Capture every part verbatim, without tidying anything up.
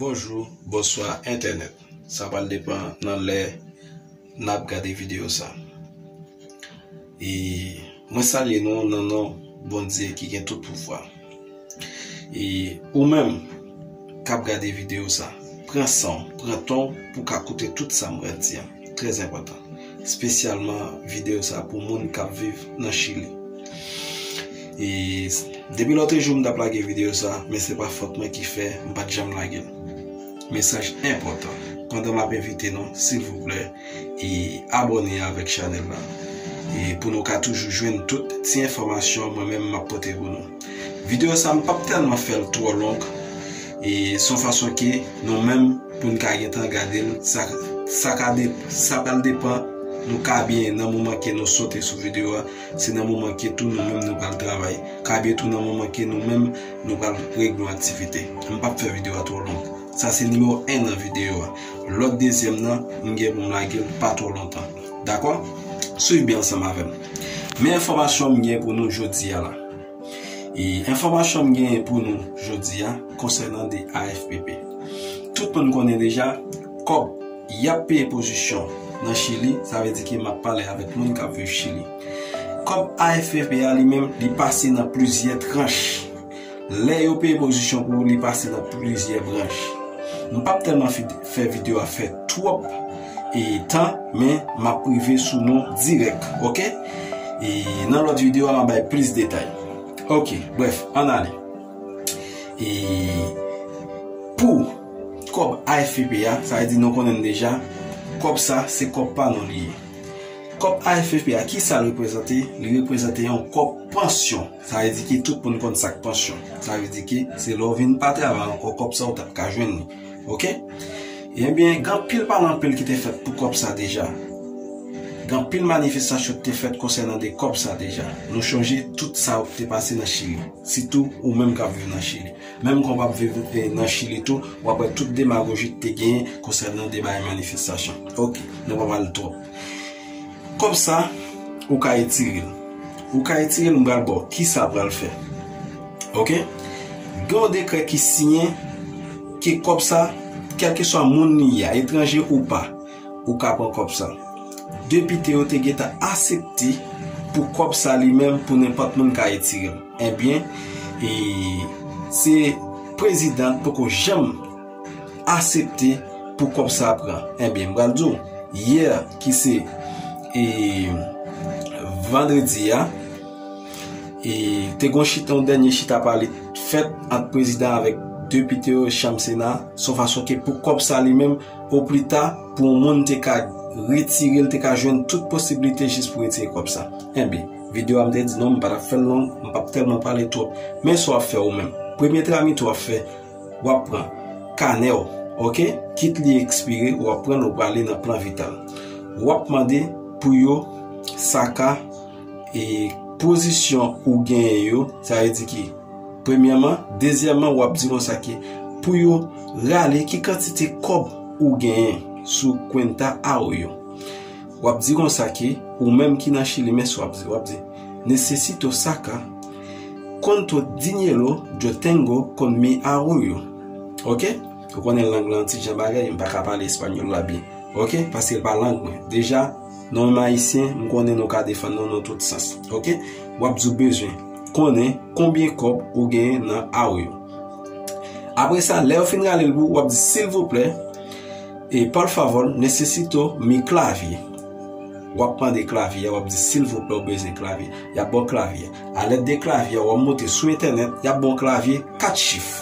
Bonjou, bonswa entènèt. Sa pral depann nan lè n ap gade videyo sa. E mwen salye nou nan non Bondye ki gen tout pouvwa. E ou menm k ap gade videyo sa, pran san w, pran tan w pou w ka koute tout sa m pral di a. Trè enpòtan. Espesyalman videyo sa pou moun k ap viv nan Chili. E depi lòtrejou m t ap lage videyo sa, men se pa fòt mwen ki fè m pa t janm lage l. Mesaj enpòtan. Pandan m ap envite nou, silvouplè, e abòne avèk chanèl la. E pou nou ka toujou jwenn tout ti enfòmasyon mwen menm m ap pote pou nou. Videyo sa m p ap tèlman fè l twò long. E se yon fason ke nou menm pou n ka gentan gade l, sa, sa ka de, sa pral depann nou ka byen nan moman ke nou sote sou videyo a, se nan moman ke tou nou menm nou pral travay. Ka byen tou nan moman ke nou menm nou pral regle yon aktivite. M p ap fè videyo a twò long. Sa se nimewo en nan videyo a. Lòt dezyèm nan, m gen pou m lage l pa twò lontan. Dakò? Swiv byen ansanm avè m. Men enfòmasyon m gen pou nou jodi a la. E enfòmasyon m genyen pou nou jodi a konsènan de A F P P. Tout moun konnen deja, kòb y ap peye pozisyon nan Chili, sa vle di ke m ap pale avèk moun k ap viv Chili. Kòb A F P P a li menm, li pase nan plizyè tranch. Lè yo peye pozisyon pou ou, li pase nan plizyè branch. M p ap tèlman fi-, fè videyo a fè twòp e tan, men m ap rive sou non dirèk, oke? E nan lòt videyo a, m a bay plis detay. Oke, brèf, ann ale. E pou kòb A F P P a, sa vle di nou konnen l deja, kòb sa se kòb pa nou li ye. Kòb A F P P a, kisa l reprezante? Li reprezante yon kòb pansyon. Sa vle di ke tout moun konn sa k pansyon. Sa vle di ke se lè w vin pa travay ankò, kòb sa w t ap ka jwenn li. Oke? Ebyen, gen anpil pale anpil ki te fèt pou kòb sa deja. Gen anpil manifestasyon ki te fèt konsènan de kòb sa deja. Nou chonje tout sa ki te pase nan Chili. Sitou ou menm k ap viv nan Chili. Menm kan w p ap viv, eh, nan Chili tou, w ap wè tout demagoji ki te genyen konsènan de bagay manifestasyon. Oke, nou pa pale twòp. Kòb sa, ou ka etire l. Ou ka etire l, m pral ba w kisa pral fè. Oke? Gen yon dekrè ki siyen ke kòb sa, kèlkeswa moun li ye a, etranje ou pa, ou ka pran kòb sa. Depite yo te gentan asepte pou kòb sa li menm, pou nenpòt moun ka etire l. Ebyen, e, se prezidan poko janm asepte pou kòb sa pran. Ebyen, m pral di w, yè ki se, e, vandredi a, e, te gon chita, yon dènye chita pale fèt ant prezidan avèk depite yo chanm sena, se yon fason ke pou kòb sa li menm, oplita, pou yon moun te ka retire l, te ka jwenn tout posiblite jis pou retire kòb sa. Enben, videyo a m te di non, m pa t ap fè l long, m p ap tèlman pale twòp. Men sa w ap fè ou menm. Premye tramit w ap fè, w ap pran kanè w, oke? Kit li ekspire, w ap pran l, ou prale nan plan vital. W ap mande pou yo saka e pozisyon ou genyen yo, sa vle di ki, premyèman, dezyèmman, w ap di konsa ki, pou yo rale ki kantite kòb ou genyen sou cuenta Ahorro yo. W ap di konsa ki, ou menm ki nan Chili, men sa w ap di, w ap di, necesito sacar cuánto dinero yo tengo con mi Ahorro. Oke? Ou konnen lang lan ti jan bagay, m pa ka pale espanyòl la byen. Oke? Paske l pa lang mwen. Deja, nou menm ayisyen, m konnen nou ka defann nou nan tout sans. Oke? W ap di w bezwen konnen konbyen kòb ou genyen nan Ahorro yo. Apre sa, lè yo fin rale l pou ou, w ap di, silvouplè, e por favor, necesito mi clave. W ap mande klavye a, w ap di, silvouplè, ou bezwen klavye. Y ap ba w klavye a. Alèd de klavye a, w ap monte sou entènèt, y ap ba w klavye kat chif.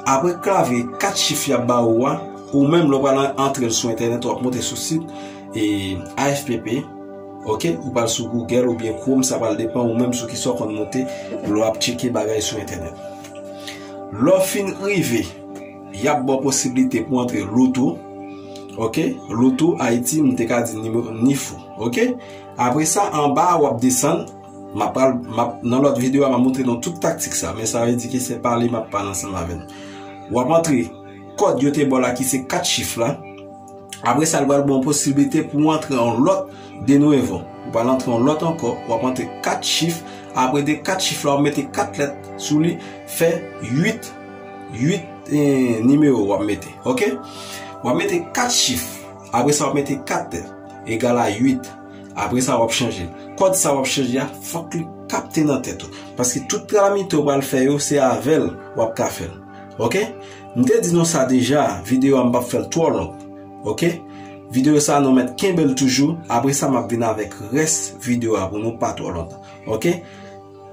Apre klavye kat chif y ap ba ou a, ou menm lè w pral antre l sou entènèt, w ap monte sou sit, e, A F P P, oke? Ou pral sou Google oubyen Chrome, sa pral depann ou menm sou kisa w konn monte lè w ap tcheke bagay sou entènèt. Lè w fin rive, y ap ba w posiblite pou antre Loto, oke? Loto Ayiti, m te ka di nimewo, Nifo, oke? Apre sa, anba a, w ap desann, m ap pral, m ap, nan lòt videyo a, m ap montre nou tout taktik sa, men sa vle di ke se pale m ap pale ansanm avè n. W ap antre kòd yo te ba w la ki se kat chif la. Apre sa, l pral ba w posiblite pou w antre yon lòt de nuevo. Ou pral antre yon lòt ankò, w ap antre kat chif. Apre de kat chif la, w ap mete kat lèt sou li, fè uit, uit, eh, nimewo w ap mete, oke? W ap mete kat chif. Apre sa, w ap mete kat egal a uit. Apre sa, w ap chanje l. Kòd sa w ap chanje a, fòk li kapte nan tèt ou. Paske tout tramite w pral fè yo, se avè l w ap ka fè l. Oke? M te di nou sa deja, videyo a m p ap fè l twò long. Oke? Videyo sa a nou mèt kenbe l toujou. Apre sa, m ap vin avèk rès videyo a pou nou pa twò lontan. Oke?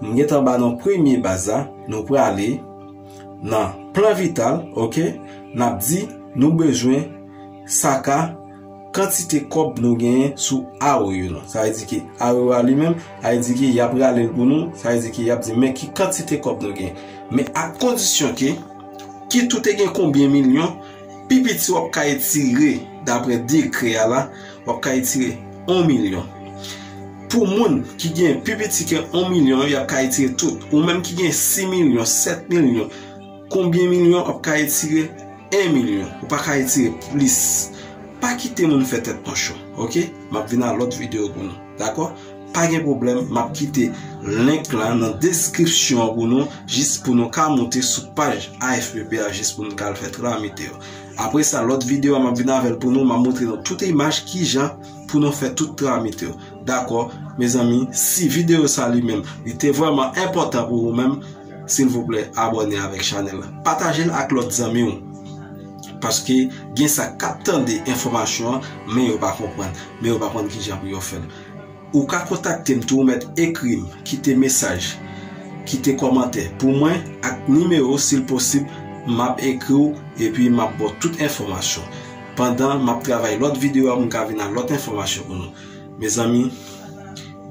M gentan ba nou premye baz la. Nou prale nan plan vital, oke? N ap di nou bezwen saka kantite kòb nou genyen sou A O yo nan. Sa vle di ke A O a li menm, sa vle di ke y ap rale l pou nou, sa vle di ke y ap di men ki kantite kòb nou genyen. Men ak kondisyon ke, kit ou te gen konbyen milyon, pi piti w ap ka etire, daprè dekrè a la, w ap ka etire yon milyon. Pou moun ki gen pi piti ke yon milyon yo, y ap ka etire tout. Ou menm ki gen sis milyon, sèt milyon, konbyen milyon w ap ka etire? En milyon. Ou pa ka etire plis. Pa kite moun fè tèt nou cho, oke? M ap vin a lòt videyo pou nou, dakò? Pa gen pwoblèm, m ap kite link la nan deskripsyon an pou nou, jis pou nou ka moute sou paj A F P P a, jis pou nou ka al fè tramite yo. Apre sa, lòt videyo a, m ap vin avè l pou nou, m ap montre nou tout imaj kijan pou nou fè tout tramite yo. Dakò, mezanmi, si videyo sa li menm, li te vrèman enpòtan pou ou menm, silvouplè, abòne avèk chanèl la. Pataje l ak lòt zanmi w. Paske gen sa k ap tande enfòmasyon an, men yo pa konprann. Men yo pa konn kijan pou yo fè l. Ou ka kontakte m tou, ou mèt ekri m, kite mesaj, kite kòmantè pou mwen ak nimewo, si l posib, m ap ekri w epi m ap ba w tout enfòmasyon. Pandan m ap travay lòt videyo a, m ka vin ak lòt enfòmasyon pou nou. Mezanmi,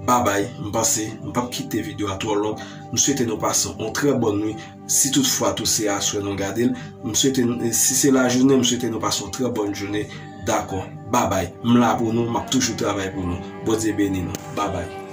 babay, m panse m p ap kite videyo a twò long. M swete nou pase yon trè bòn nwi. Si toutfwa tou se aswè nou gade l, m swete, si se lajounen, m swete nou pase yon trè bòn jounen. Dakò, babay. M la pou nou, m ap toujou travay pou nou. Bondye beni nou. Babay.